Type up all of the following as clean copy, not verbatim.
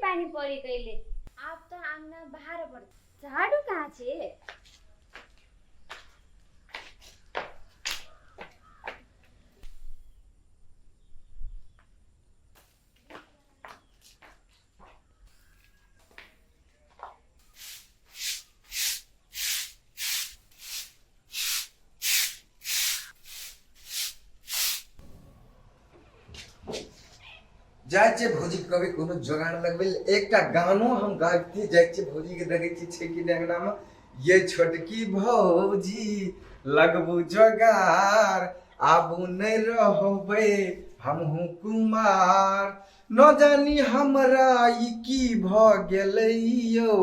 पानी पड़ी कैले। आब तऽ आंगना बहार पड़त। झाड़ू कहाँ छै? जाइ छियै भौजी के कभी कोनो जोगाड़ लगबै लए। एकटा गानो हम गाबिते जाइ छियै भौजी के देखै छियै छै कि नहि अंगनामे। ये छोटकी भौजी लगबू जोगाड़, आबू नहि रहबै हमहूँ कुमार, न जानी हमरा ई की भऽ गेलै यौ।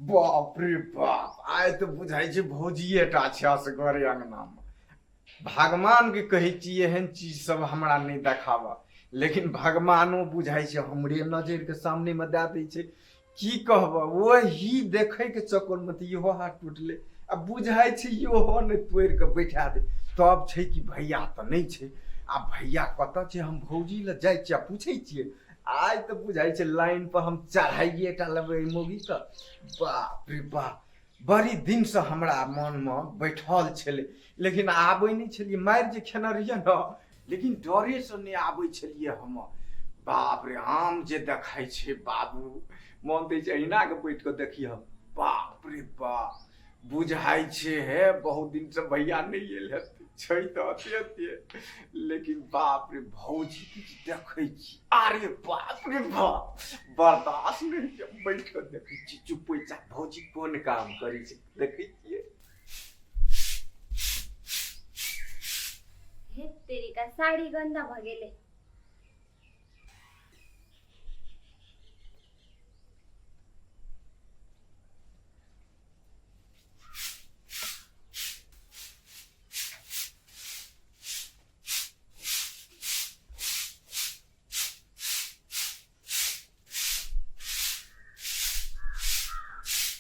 बाप रे बाप, आइ तऽ बुझाइ छै भौजिए टा छै असगरे अंगनामे। भगवानके कहै छी एहन चीज सब हमरा नहि देखाबऽ, लेकिन भगवानो बुझाइ छै हमरे नजरिके सामनेमे दए दै छै। की कहबऽ, वही देखैके चक्करमे तऽ इहो हाथ टूटलै आ बुझाइ छै इहो नहि तोड़ि कऽ बैठा दे। तब छै कि भैया तऽ नहि छै, आ भैया कतऽ छै? हम भौजी लए जाइ छियै आ पूछै छियै। आइ तऽ बुझाइ छै लाइन पर हम चढ़ाइए टा लेबै एहि मौगीके। बाप रे बाप, बड़ी दिनसँ हमरा मनमे बैठल छलै, लेकिन आबै नहि छलियै। मारि जे खेने रहियै ने, लेकिन डरेसँ नहि आबै छलियै हम। बाप रे, आम जे देखाइ छै बाबू, मन दै छै अहिना के बैठ कऽ देखियै। बाप रे बाप, बुझाइ छै हे बहुत दिनसँ भैया नहि आयल हेतै, छै तऽ अते अते, लेकिन बाप रे भौजी किछु देखै छी। अरे बाप रे बाप, बर्दाश्त नहि होइए, बैठ कऽ देखै छी चुपे चाप भौजी कोन काम करै छै देखै छियै। हे तेरी का साड़ी गन्दा भऽ गेलै।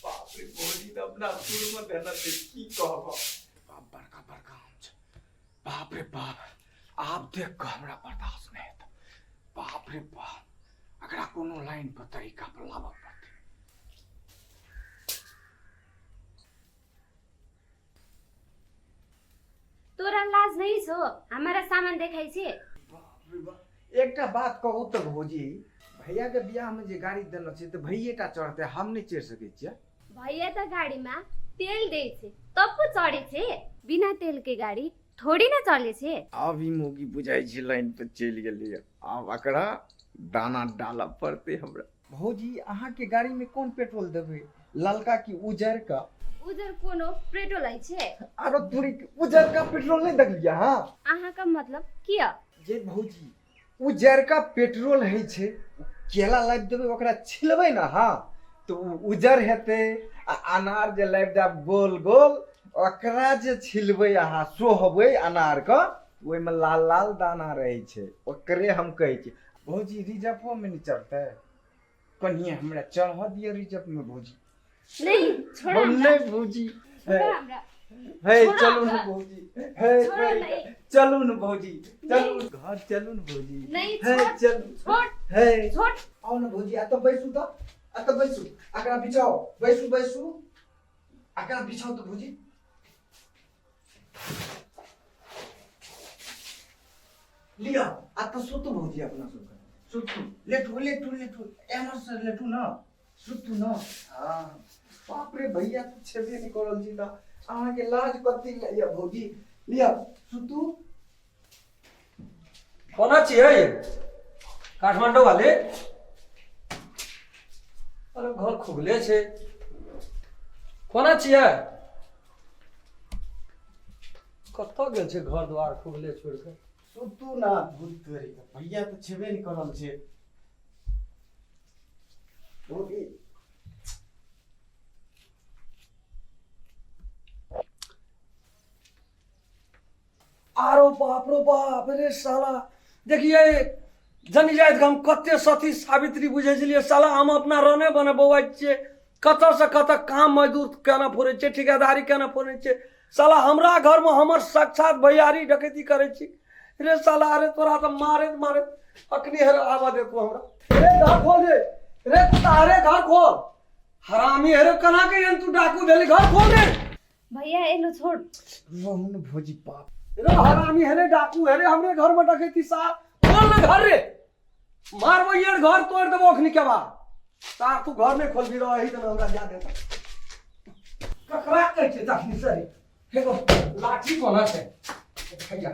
बाप रे, भौजी तऽ अपना सुरमे देने छै, की कहब। बाप, बड़का बड़का आम छै। बाप रे बाप, आब देख कऽ हमरा बर्दाश्त नहि हेतै। बाप रे बाप, एकरा कोनो लाइन पर तरीका पर लाबऽ पड़तै। तोरा लाज नहीं छौ हमारा सामान देखाइ छे? बाप रे बाप, एकटा बात कहू तऽ भौजी, भैया के बियाह में जे गाड़ी देने छै तऽ भैये टा चढ़तै, हम नहि चढ़ि सकै छियै? भैया तऽ गाड़ी में तेल दै छै तब पो चढ़े छै, बिना तेल के गाड़ी थोड़ी ना चले छै। आब ई मौगी बुझाइ छै लाइन पर चलि गेलैया, आब एकरा दाना डालऽ पड़तै हमरा। भौजी, अहाँके गाड़ी में कोन पेट्रोल देबै, ललका की उजरका? उजर कोनो पेट्रोल है छै? आरो तोरी, उजरका पेट्रोल नहीं देखलियै अहाँ? अहाँ का मतलब किया? जे भौजी, उजरका पेट्रोल होइ छै, केला लाबि देबै, ओकरा छिलबै ने अहाँ तऽ ओ उजर हेतै, आ अनार जे लाबि देब गोल गोल, ओकरा जे छिलबै अहाँ, सोहबै अनारके, ओहिमे लाल लाल दाना रहै छै, ओकरे हम कहै छी। भौजी, रिजर्वोमे नहि चढ़तै? कनिए हमरा चढ़ऽ दिअ रिजर्वमे भौजी। नहीं, छोड़ो हमरा। नहीं भौजी, छोड़ो हमरा। हे छोड़ो चलू ने हमरा। भौजी, हे छोड़ो नहीं। चलू ने भौजी, चलू नहीं। घर चलू ने भौजी। नहीं, हे छोड़। चलू। छोड़। हे छोड़। आउ ने भौजी, एतऽ बैसू तऽ, एतऽ बैसू, एकरा बिछाउ, बैसू बैसू, एकरा बिछाउ तऽ भौजी। लिअ, आ तऽ सुतू भौजी, अपना सबके सुतू, लेटू लेटू लेटू, एम्हर से लेटू ने, सुतू ने। हँ, बाप रे, भैया तऽ छेबे नहि करल छी तऽ अहाँके लाज कथी लैया भौजी? लिअ सुतू। कोना छियै काठमांडू वाले? अरे घर खुगले छै, कोना छियै? कतऽ गेल छै घर द्वार खुगले छोड़ि कऽ? सुतू ना भूत तोरी के, भैया तऽ छेबे नहि करल छै भौजी। आरो बाप रो बाप रे, साला देखिए जनी जाइत हम कते सती सावित्री बुझै छलियै, साला हम अपना रने बने बौआइ छियै। कतऽसँ कतऽ काम मजदूर केना फोड़ै छै, ठेकेदारी केना फोड़ै छै। साला हमरा घरमे हमर साक्षात भैयारी डकैती करै छी रे साला। अरे तोरा तऽ मारैत मारैत अखनी हेर आबऽ दे तू हमरा। रे घर खोल दे रे कुत्ता, अरे घर खोल हरामी। हेरे केना के एहन तू डाकू भेली? घर खोल रे। भैया एलो छोड़। रहू ने भौजी बाप रे हरामी, हेरे डाकू, हेरे हमरे घर में डकैती सार। खोल ने घर रे, मारबो ये घर तोड़ देबो अखनी के बाद। तार तू घर नहीं खोलबी रही तऽ हमरा जा देता। ककरा कहै छै तखनी सरी? एगो लाठी कोना छै भैया?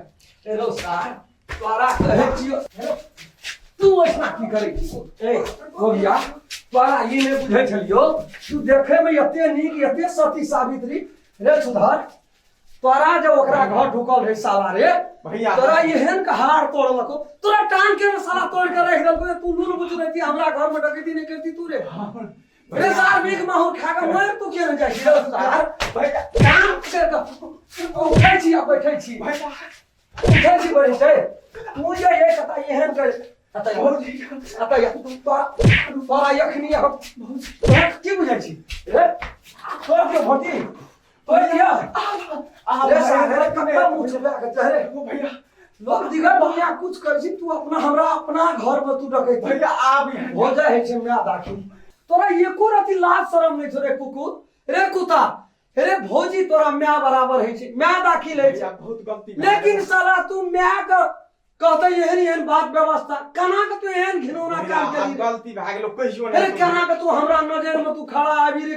ए रौ सार, तोरा कहै छियो हे, तू ऐसना की करै छी? ए गोबिया, तोरा ई नहि बुझै छलियो, तू देखै मे एते नीक, एते सती सावित्री रे। सुधर, तोरा जब ओकरा घर ढुकल रहे साला रे भैया, तोरा एहन के हार तोड़लको, तोरा टांग के साला तोड़ के रख देलको। तू लूल बुझ रहती हमरा घर में डकैती नहीं करती तू रे। रे सार, भीख माहुर खा के मर तू केना जाइ छी रे सार? भैया, काम कर के उठै छी आ बैठै छी। भैया, उठै छी बैठै छै। तू जे ये कता एहन कर कता भौजी, कता तोरा तोरा यखनी हम तोरा की बुझै छी रे? तोरा के भौजी तोड़ दिया रे सार। रे कत्ता मुँह छुपा के चेहरे। ओ भैया, लोग दिगर दुनिया कुछ करै छी, तू अपना हमरा अपना घर में तू डकै। भैया, आब हो जाइ छै म्या दाखिल। तोरा एको रति लाज शरम नहि छौ रे कुकुर रे कुत्ता रे? भौजी तोरा म्या बराबर होइ छै, म्या दाखिल होइ छै। भैया, बहुत गलती भए लेकिन गेल। साला तू म्या के कहते एहन एहन बात व्यवस्था केना के तू एहन घिनौना भैया, काम आब केली? गलती भए गेलो, कहियो अरे नहि। केना के तू हमरा नजर में तू खड़ा आबी रे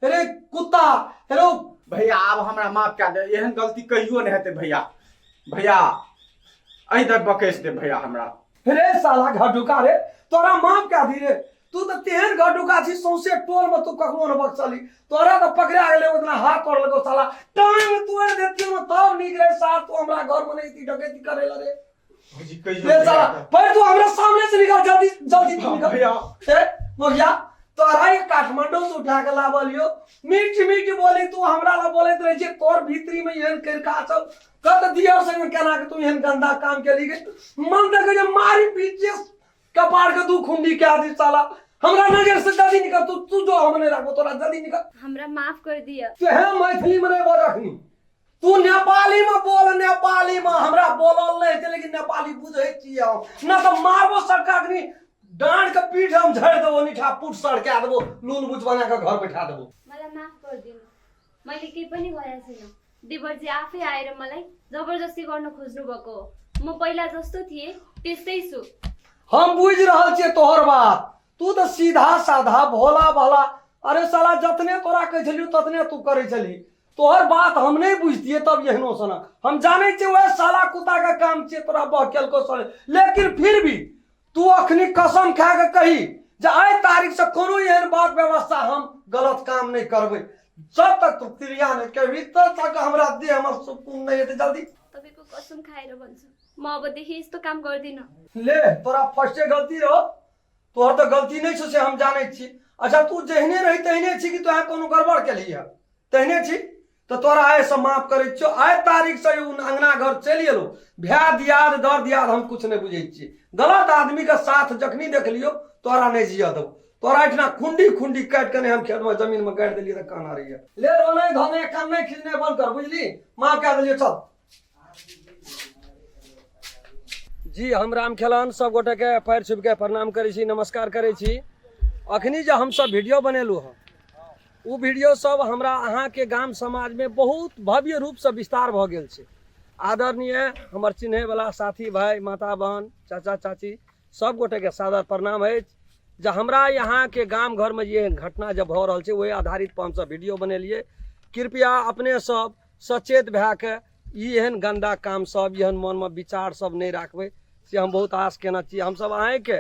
रे कुत्ता रे? भैया, आब हमरा माफ कए दे, एहन गलती कहियो नहि हेतै भैया। भैया, एहि दर बकैस दे भैया हमरा। रे साला घडुका रे, तोरा माफ कए दी रे? तू तऽ तेहन घडुका छी, सौंसे टोल में तू ककरो न बकसली। तोरा तऽ पकड़ा गेलै, उतना हाथ तोड़लको साला, टांग तोड़ देतियो न तब नीक रहे। सार, तू हमरा घर में नहीं थी डकैती करे ला रे? भौजी, कहियो रे साला, पर तू हमरा सामने से निकल, जल्दी जल्दी तू निकल। भैया। ए मोगिया, तोरा ये काठमांडू से उठा के लावल यो, मीठ मीठ बोली तू हमरा ला बोलैत रहे छे, तोर भीतरी में एहन करिका सब कत दियर संग केना के तू एहन गंदा काम केली गे? मन देखे जे मारी पीछे कपार के दू खुंडी के आदि। साला हमरा नजर से जल्दी निकल तू। तू जो, हम नहीं राखबो तोरा, जल्दी निकल। हमरा माफ कर दिया। तू हे मैथिली में नहीं बोल रखनी, तू नेपाली में बोल, नेपाली में। हमरा बोलल नहीं छै, लेकिन नेपाली बुझै छियै हम। न तऽ मारबो सरकार अखनी डाँड़ के पीठ हम झाड़ि देबो, निठा पुट सड़का देबो, लूल बुझ बना के घर बैठा देबो। मलाई माफ गरिदिनु, मैले केही पनि गरेको छैन। देवरजी आफै आएर मलाई जबरजस्ती गर्न खोज्नु भएको हो। म पहिला जस्तो थिएँ त्यस्तै छु। हम बुझि रहल छियै तोहर बात, तू तऽ सीधा साधा भोला भाला। अरे साला, जतने तोरा कहै छलियौ ततने तू करै छली। तोहर बात हम नहि बुझतियै तब एहनो सनक। हम जानै छियै वएह साला कुत्ता के काम छियै, तोरा बहकेलको सने। लेकिन फिर भी तू अखनी कसम खा के कही जे आइ तारीख से कोनो एहन बात व्यवस्था हम गलत काम नहि करबै। जब तक तू क्रिया नहि करबी तब तक हमरा देह हमर सुकून नहि हेतै। जल्दी। तपाईँको कसम खाएर भन्छु, म अबदेखि यस्तो काम गर्दिनँ। ले, तोरा फर्स्टे गलती रहो, तोहर तऽ गलती नहि छौ से हम जानै छी। अच्छा, तू जेहने रही तेहने छी कि तोरा कोनो गड़बड़ केलही है? तेहने छी तऽ तोरा आइसँ माफ करै छियौ। आइ तारीखसँ ओ अङ्गना घर चलि एलौ। भए दियाद दर दियाद हम किछु नहि बुझै छियै। गलत आदमीके साथ जखनी देखलियौ, तोरा नहि जियऽ देबौ। तोरा एहिठिना खुंडी खुंडी काटि कऽ नहि हम खेतमे जमीनमे गाड़ि देलियै तऽ कहना रहियै। ले, रोनै धोनै कन्नै खिजनै बंद कर, बुझली? माफ कए देलियौ, चल। जी, हम राम खेलन सब गोटेके पैर छुबिके प्रणाम करै छी, नमस्कार करै छी। अखनी जे हमसब वीडियो बनेलहुँ हँ, ओ वीडियो सब हमरा अहाँके गाम समाजमे बहुत भव्य रूपसँ विस्तार भऽ गेल छै। आदरणीय हमर चिन्हैवला साथी भाइ, माता बहन, चाचा चाची, सब गोटेके सादर प्रणाम अछि जे हमरा यहाँके गाम घरमे जे घटना जे भऽ रहल छै, ओहि आधारित पर हमसब वीडियो बनेलियै। कृपया अपने सब सचेत भए कऽ ई एहन गन्दा काम सब, एहन मनमे विचार सब नहि राखबै, से हम बहुत आश केने छी। हमसब अहाँके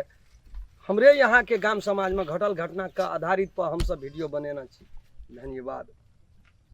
हमरे यहाँके गाम समाजमे घटल घटनाके आधारित पर हमसब वीडियो बनेने छी। धन्यवाद।